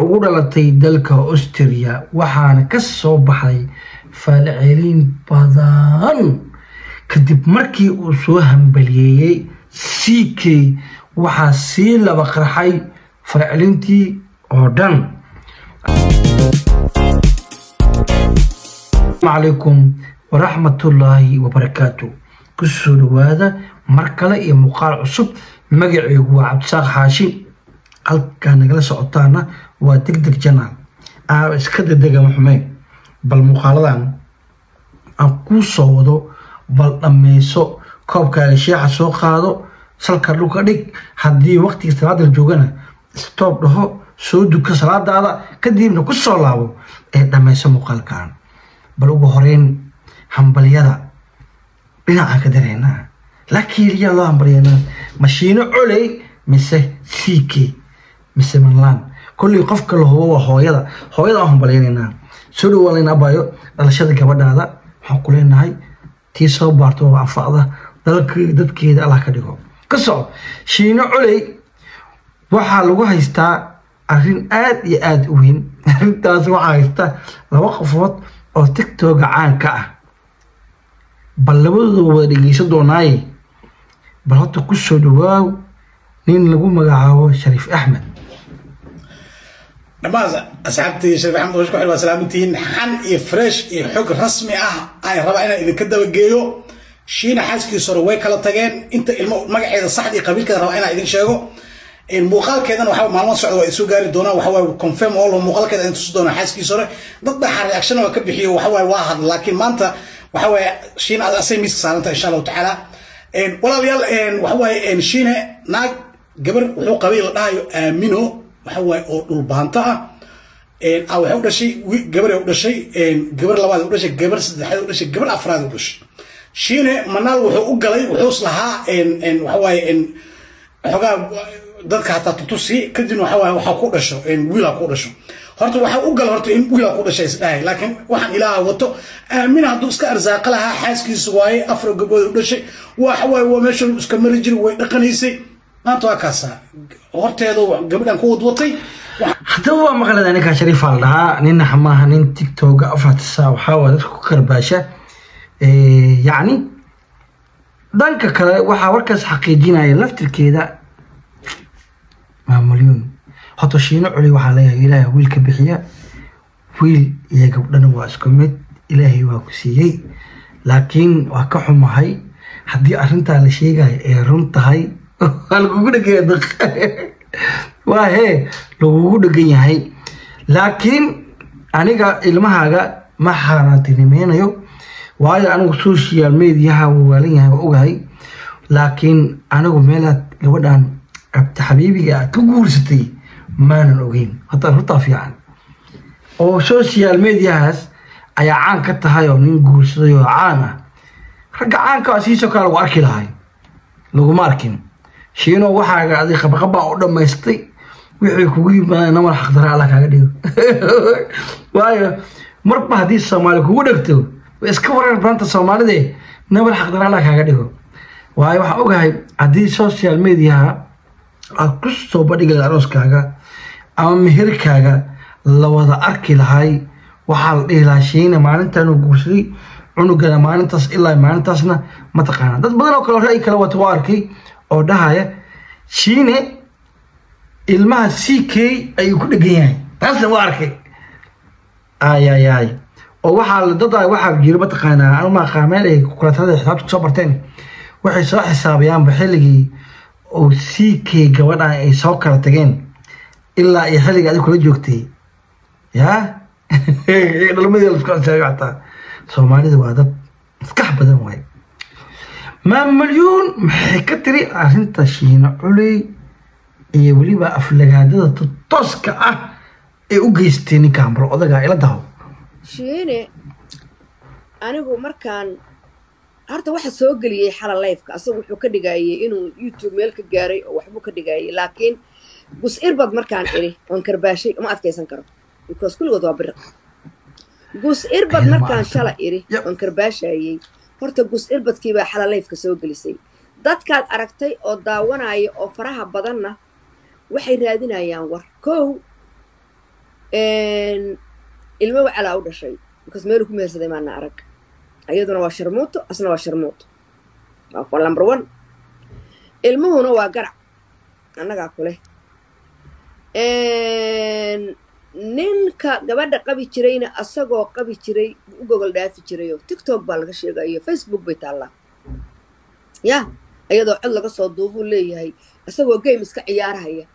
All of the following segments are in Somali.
Ugu dhalatay dalka Austria, waxaana ka soo baxay faalcelin badan kadib markii uu soo hambaliyeeyey CK. Waxaa sii laba qarxay falcelintii oo dhan. Calaykum waraxmatullaahi wabarakaatu. Kusoo dhawaada mar kale iyo muuqaal cusub. Magaceygu waa Cabdisaaq Xaashi, halkaa nagala socotaana waa Deg Deg Janaal. Iska degdegama xumeen, bal muuqaaladan aan kuu soo wado bal dhammayso. Koobkaaga sheexa soo qaado, salka dhulka dhig. Haddii waqtiga salaada la joogana, stop dhaho, soo duka salaadaada, kadibna ku soo laabo ee dhammayso muuqaalkan. Bal ugu horeyn hambalyada dhinacaan ka dareynaa, laakiin yaa loo hambalyeynaa? Mashiino Coley mise CK mise Manlaan? Kolley qofka la hubo waa hooyada. Hooyada aan hambalyeynaynaa. Soo dhawaan layna abayo dhalashada gabadhaada. Waxaan ku leenahay tii soo baarto oo anfacda dalka dadkeeda Allah ka dhigo. Ka soco. Shiino Coley waxaa lagu haystaa arrin aad iyo aada u weyn. Arrintaas waxaa haysta laba qofood oo TikToka caanka ah. Bal labadooda wada dhegeysan doonaaye. Bal horta ku soo dhawaaw nin lagu magacaabo Shariif Axmed. Dhammaan asxaabtii Shariif Axmed oo isku xil, waa salaamantihiin. Xan iyo fresh iyo xog rasmi ah aan rabaa inaan idinka dabageeyo. Shiina xaaskiisa hore way kala tageen. Inta ilmo magaceeda saxda iyo qabiilkeeda rabaa inaan idin sheego. Muuqaalkeedana waxa maalmo socda waa isu gaari doonaa. Waxa waaye confirm all muuqaalkeeda idin tusi doonaa. Xaaskiisa hore dad baa reaction waa ka bixiyo, waxa waaye waa hadla, laakiin maanta waxa waaye Shiina asay miiska saaranta, insha Allahu tacaala. Walaalayaal, waxa waaye Shiine naag gabar wuxuu qabay la dhahayo Aamino, waxa waaye oo dhulbaanta ah. Waxay u dhashay gabar, u dhashay gabar labaad, u dhashay gabar saddexaad, u dhashay gabar afraad u dhashay. Shiine Manaal wuxuu u galay, wuxuu is lahaa waxa waaye xogaa dadka hataa tutusi, kadibna waxa waaye waxa ku dhasho wiil ku dhasho. Horta waxa u galay horta in wiil ku dhashay is dhahay, laakiin waxaan Ilaaha wato. Aamina hadduu iska arsaaqa lahaa, xaaskiisa waaye, afar gabdhood u dhashay, waxa waaye waa meesha iska mari jiray, way dhaqanaysay. Maanta waa kaasa horteedu gabadhan ku wadwatay. Haddaba waa maqlada. Ninkaa Shariifa la dhahaa, nina maaha nin TikToka 4 saac waxaa waa dadka ku karbaasha. Yacni dhanka kale waxaa warkaas xaqiijinaya laftirkeeda Maamulyuun. Horta Shiino Culi waxaa leeyahay Ilaahay wiilka bixiya, wiil iyo gabdhana waa isku mid, Ilaahay waa ku siiyey. Laakiin waa ka xumahay haddii arrintaa la sheegayo ay run tahay, waa lagugu dheganya, waa hee lagugu dhegan yahay. Laakiin aniga ilmahaaga ma xaaraantinimeynayo, waayo anigu social mediaha wuu waalan yahay, waa ogahay. Laakiin anigu meelaad gabadhan Cabdi Xabiibiga aad ka guursatay maanan ogeyn. Hataa runtaa fiican oo social mediahaas ayaa caan ka tahay oo nin guursaday oo caan ah, ragga caanka siisoo kale lagu arki lahay, laguma arkin. Shiino, waxaaga adig qabaqabaa u dhammaystay. Wixii kugu yimaada namar xaqdara Allah kaaga dhigo, waayo marba haddii Soomaali kugu dhegto way iska warar badanta Soomaalide. Namar xaqdara Allah kaaga dhigo, waayo waxaan ogahay haddii social mediaha aad ku soo bandhigi lahay arooskaaga ama meherkaaga la wada arki lahay, waxaa la dhihi lahaa Shiina maalintanuu guursaday cunugana maalintaas ilaa maalintaasna. Mataqaanaa, dad badan oo kale ra'yi kale wata waa arkay oo dhahaya Shiine ilmaha CK ayuu ku dhegan yahay. Taasna waa arkay. Ay ay ay, oo waxaa dad waxaa jira, mataqaanaa, anu ma meel ay kulatada xisaabta kusoo barteen, waxay soo xisaabayaanba xilligii oo CK gabadhan ay soo kala tageen ilaa iyo xilligii adig kula joogtay yaa dhalmadii la isku xisaabiyo. Xataa Soomaalida waa dad maskax badan waay. Maamalyuun maxay ka tiri arrinta Shiina Culey iyo weliba aflagaadada tooska ah ee u geystay ninkan? Bal odagaa ila daho. Shiine, anigu markaan horta waxa soo geliyey xala liveka, asagu wuxuu ka dhigayay inuu YouTube meel ka gaaray oo waxbuu ka dhigayay, laakiin gus irbad markaan idhi oon karbaashay uma adkaysan karo, because kulligood waa biriq. Gus irbad markaan shala idhi oon karbaashayey, horta gus irbadkiibaa xala liveka soo gelisay. Dadkaad aragtay oo daawanaya oo faraha badanna waxay raadinayaan war kow. Ilmo wacalaa u dhashay because meeluu ku mehersaday maana arag. Iyaduna waa sharmuuto, asna waa sharmuuto, waa number one. Ilmuhuna waa garac annagaa kuleh. Ninka gabadha qabi jirayna asagoo qabi jiray buu u gogol dhaafi jirayo. TikTok baa laga sheegayo, Facebook bay taallaa, ya iyadoo cod laga soo duubuu leeyahay, isagoo game iska ciyaarahaya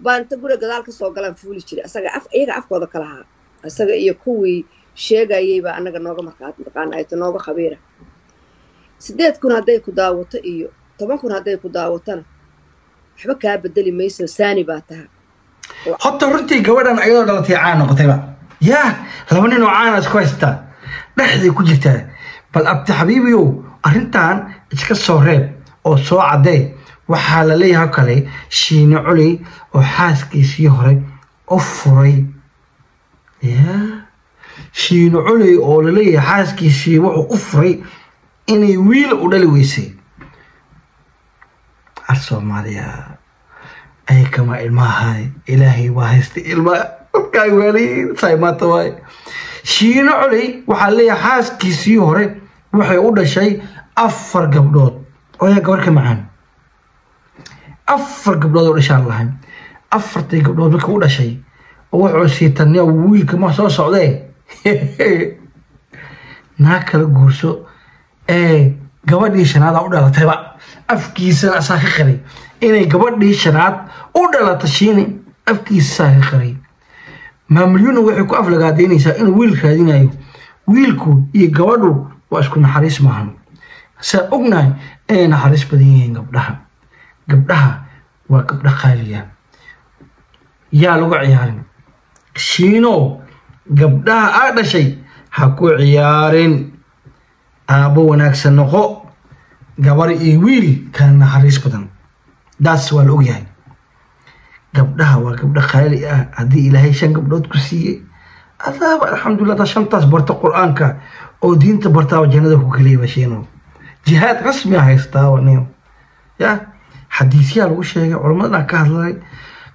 baa inta guriga gadaal ka soo galaan fuuli jiray asaga. Af iyaga afkooda ka lahaa, isaga iyo kuwii sheegayay baa annaga nooga markhaati mataqaana ayto nooga khabiira. 8,000 hadday ku daawato iyo 10,000 hadday ku daawatona waxba kaa bedeli mayso, saani baa taha. Horta runtii gabadhan ayadoo dhalatay caan noqotayba, yaa laba nin oo caana isku haystaa dhexday ku jirtaa. Bal abti xabiibiyow, arrintan iska soo reeb oo soo caddee. Waxaa la leeyahay kale Shiine Culey oo xaaskiisii hore u furay, yaa Shiine Culey oo laleeyahay xaaskiisii wuxuu u furay inay wiil u dhali weysay. Ar Soomaaliya ay kama ilmaha Ilaahay waa haystay, ilmaha dadkaa waaliyiin saay maanta waay. Shiine Culey waxaa leeyahay xaaskiisii hore waxay u dhashay 4 gabdhood oo yaa gabar ka macaan, 4 gabdhood oo dhashaan lahayn. Afartii gabdhood marka u dhashay oo wuxuu siitanya wiilka ma soo socdee, naa kala guurso. Ee gabadhii shanaad u dhalatayba afkiisana asaa ka qaray inay gabadhii shanaad u dhalata. Shiine afkiisasaa ka qaray. Maamalyuna waxay ku aflagaadeynaysaa inuu wiil raadinayo. Wiilku iyo gabadhu waa isku naxariis maahan, saa ognahay inay naxariis badan yihiin gabdhaha. Gabdhaha waa gabdho qaaliya, yaa lagu ciyaarin. Shiinow, gabdhaha aa dhashay ha ku ciyaarin, aabbo wanaagsan noqo. Gabar iyo wiil kala naxariis badan, daas waa la ogyahay. Gabdhaha waa gabdho qaali ah. Haddii Ilaahay 5 gabdhood ku siiyey, adaaba alxamdulillah. Taa shantaas barta Qur-aanka oo diinta bartaaba jannada ku keliyaba. Shiinow, jihaad rasmi ah haystaaba niyo, ya xadiisyaa lagu sheegay, culamada ka hadlay.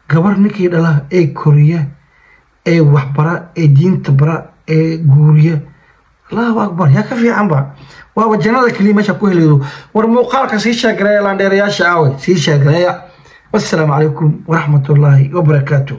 Gabar ninkii dhala ee koriya ee waxbara ee diinta bara ee guuriya, Allahu akbar, yaa ka fiicanba, waaba jannada keliya meesha ku helaydo. War muuqaalka sii sheegareeya, laandheerayaasha aawe, sii sheegareeya. Wassalaamu calaykum waraxmatullaahi wabarakaatu.